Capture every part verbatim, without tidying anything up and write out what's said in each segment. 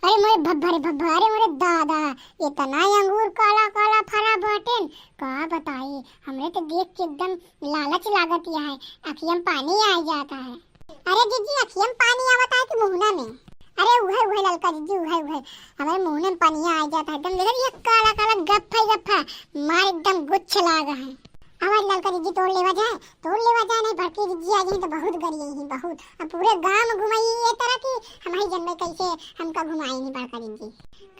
अरे मोरे भब्बा रे भब्बा, अरे मोरे दादा, इतना अंगूर काला काला फरा बाटेन, का बताई, हमरे तो देख के एकदम लालच लागत है, अखियम पानी आ जाता है। अरे जीजी, अखियम पानी आवत है कि मुहना में? अरे उहे उहे ललका जीजी, उहे उहे, हमरे मुहना में पानी आ जाता है एकदम। देखा ये काला काला गप्फा ही गप्फा, मार एकदम गुच्छ लागा है। आवा ललका जीजी तोड़ लेवा जाए, तोड़ लेवा जाए, नहीं बड़की जीजी आ जाए तो बहुत गरिए ही बहुत। अब पूरे गांव में घुमाई ये तरह की, हम ही जन्मे कैसे हमका घुमाई नहीं बड़का जीजी।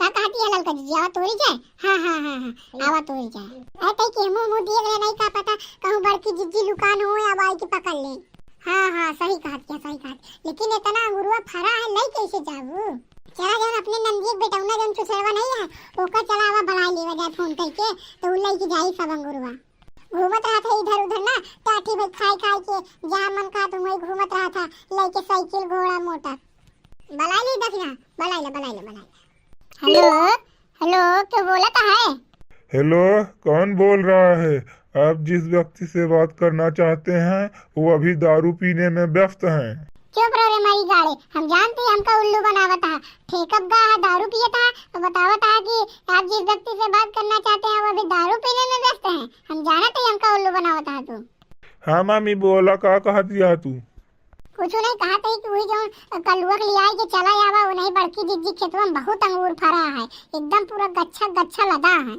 का कहती है ललका जीजी, आवा तोड़ी जाए? हाँ हाँ हाँ हाँ, आवा तोड़ी जाए। अरे तई के मुंह मुंह दिए गए नहीं का पता, कहूँ बड़की जीजी लुकान हो या बाई के पकड़ ले। हाँ हाँ, सही कहत क्या, सही कहत। लेकिन इतना अंगुरवा फरा है, लई कैसे जाबू? चला जौन अपने नंदिया के बेटौना जौन चुसेरवा नहीं है, ओका चला आवा बुलाई लेवा जाए फोन करके, तो उ लई के जाई सब अंगुरवा। घूमत रहत है इधर उधर ना, टाठी भाई खाए खाए के, जहाँ मन कहत वही घूमत रहत है, लेके साइकिल घोड़ा मोटर। बलाई ले दखिना, बलाई ले, बलाई ले, बलाई ले। हेलो, हेलो, क्यों बोलत है? हेलो, कौन बोल रहा है? आप जिस व्यक्ति से बात करना चाहते हैं, वो अभी दारू पीने में व्यस्त हैं। चुप रहो रे माई गाड़े, हम जानते हैं हमका उल्लू बनावत है। ठेकब गा है, दारू पियत है, तो बतावत है कि आप जिस व्यक्ति से बात करना चाहते हैं, वो अभी दारू पीने में व्यस्त हैं। हम जानत है हमका उल्लू बनावत है तू। हाँ मामी, बोला, का कहत रहा तू? कुछ नहीं कहत है कि वही जौन कल्लुआ के लियाई के चला आवा, वो नहीं बड़की जिज्जी खेतवा में बहुत अंगूर फरा है, एकदम पूरा गच्छा गच्छा लदा है,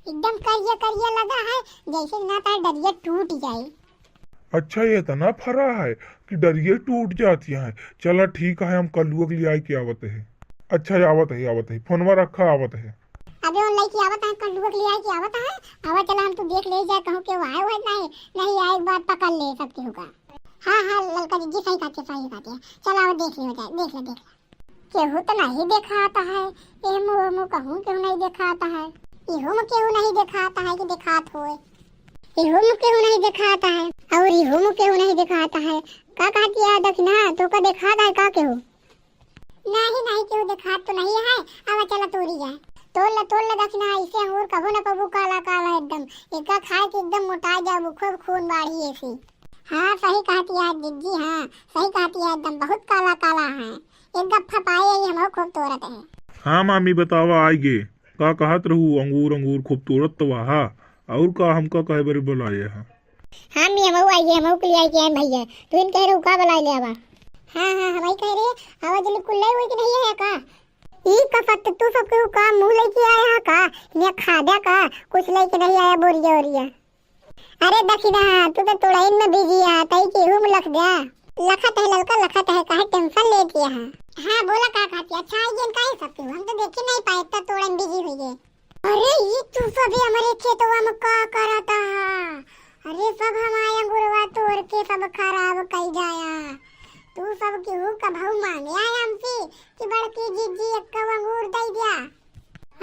एकदम करिया करिया लदा है, जैसे ना तार डरिया टूट जाए। अच्छा, ये इतना फरा है कि डरिया टूट जाती है। चला ठीक है, हम कल्लुआ के लियाई के आवत है। अच्छा, आवत है, आवत है, फोनवा रखा, आवत है। अबे उन लइके आवत है, कल्लुआ के लियाई के आवत है, आवा चला हम तो देख ले जाए, कहूँ केहू आए हुए नहीं, नहीं आए एक बार पकड़ ले सब केहू का। हाँ हाँ ललका जिज्जी सही कहती है, सही कहती है, चला आवा देख ले जाए, देख ले, देख ले। केहू तो नहीं देखाता है, एहमू ओहमू कहूँ केहू नहीं देखाता है, इहू में केहू नहीं देखाता है कि देखात होए, इहू में केहू नहीं देखाता है और इहू में केहू नहीं देखाता है। का कहती है दखिना, तोका देखात है का केहू? नहीं नहीं, केहू देखात तो नहीं है। आवा चला तोरी जाए। तोड़ ले, तोड़ ले दखिना, ऐसे अंगूर कबो न पबू, काला काला एकदम, एका खाए के एकदम मोटा जाबू, खूब खून बाढ़ी ऐसे। हाँ सही कहती है जिज्जी, हाँ सही कहती है एकदम, बहुत काला काला है। एक गप्फा पाए ही हम खूब तोरत है। हाँ मामी बतावा, आइगे। का कहत रहू, अंगूर अंगूर खूब तोरत तो वहा, और का हमका कहे बरे बुलाए है? हाँ मी, हमहू आइगे, हमहू के लियाई के आए भैया। तू इन कह रहू का बुलाई ले आवा? हाँ हाँ, हम ही कह रहे, आवा जल्दी कुल्ले हुई कि नहीं है का? ई का सत्य, तू सब केहू का मुँह लेके आया है का? इन्हें खाद्या का कुछ लेके नहीं आया बोरिया ओरिया? अरे दखिना, तू तो तोड़ाइन में बिजी है, तई केहू में लख द्या। लखत है ललका, लखत है, काहे टेंशन लेती है? हाँ बोला का कहती है? अच्छा आई गेन काहे सब केहू? हम तो देखे नहीं पाए, इतना तोड़ाइन बिजी हुई गए। अरे ई तू सभी हमरे खेतवा में का करता? अरे सब हमारे अंगुरवा तोड़ के सब खराब कई जाया। तू सब केहू कभऊ मांगे आया हमसे कि बड़की जिज्जी एक अंगूर दे दिया?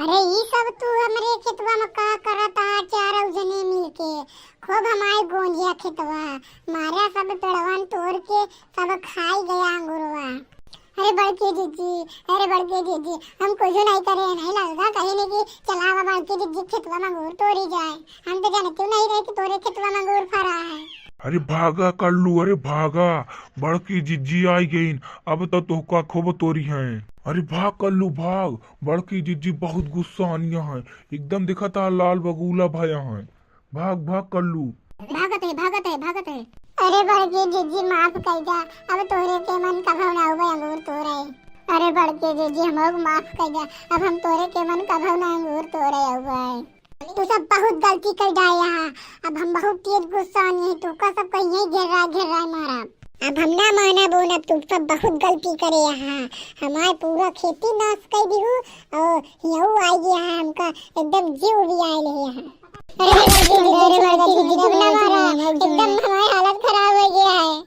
अरे ई सब तू हमरे खेतवा में का करता? चारों जने मिलके खूब हमारे गोंजिया खेतवा मारा, सब पेड़वन तोड़ के सब खाई गया अंगुरवा। अरे बड़की जिज्जी, अरे बड़की जिज्जी, हम कुछ नहीं करे, नहीं लगा कहे नहीं कि चला आवा बड़की जिज्जी खेतवा में अंगूर तोरी जाए। हम तो जानते नहीं रहे कि तोरे खेतवा में अंगूर फरा है। अरे भागा कल्लू, अरे भागा, बड़की जिज्जी आई गईन, अब तो तोहका खूब तोरी हैं। अरे भाग कल्लू भाग, बड़की जिज्जी बहुत गुस्सा आनिया हैं, एकदम दिखता लाल बगुला भया हैं। भाग भाग कल्लू। भागत है, भागत है, भागत है। अरे बड़की जिज्जी माफ कर जा, अब तोहरे के मन कभऊ ना हुआ अंगूर तोरे। अरे बड़की जिज्जी हमको माफ कर जा, अब हम तोहरे के मन कभऊ ना अंगूर तोरे हुआ है। तू सब बहुत गलती कर डाले हा, अब हम बहुत तेज गुस्सा आनी है, तू का सब कहीं यही घेर रहा, घेर रहा है मारा। अब हम ना मानब, अब तू सब बहुत गलती करे हा, हमार पूरा खेती नाश कर दिहू और हियऊ आई गया है, हमका एकदम जीव भी आए ले हा। अरे बड़की जिज्जी, अरे बड़की जिज्जी, ना मारा, एकदम हमारी हालत खराब हो गया है।